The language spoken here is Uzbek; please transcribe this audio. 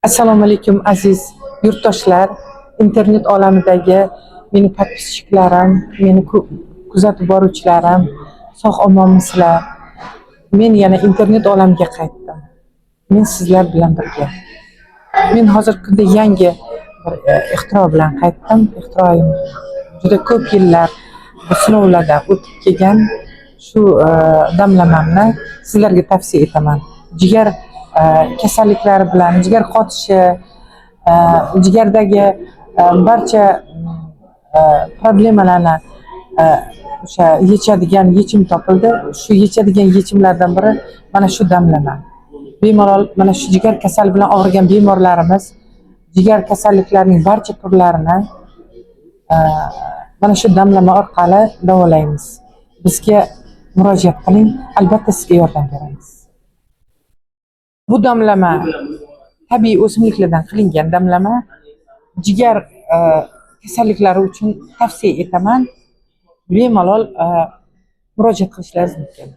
Assalomu alaykum, aziz yurtdoshlar, internet olamidagi meni подписчик larim, meni kuzatib boruvchilarim, sog' omonmisizlar? Men yana internet olamiga qaytdim. Men sizlar bilan birga. Men hozirgi kunda yangi bir ixtiro bilan qaytdim. Ixtiroyim juda ko'p yillar bu sinovlardan o'tib kelgan shu damlamamni sizlarga tavsiya etaman. Jigar kasalliklari bilan, jigar qotishi, jigardagi barcha problemalarni o'sha yechadigan yechim topildi. Shu yechadigan yechimlardan biri mana shu damlama. Bemalol mana shu jigar kasali bilan og'rigan bemorlarimiz jigar kasalliklarining barcha turlarini mana shu damlama orqali davolaymiz. Bizga murojaat qiling, albatta sizga yordam beramiz. Bu damlama tabiiy o'simliklardan qilingan damlama. Jigar kasalliklari uchun tavsiya etaman. Bemalol murojaat qilishlaringiz mumkin.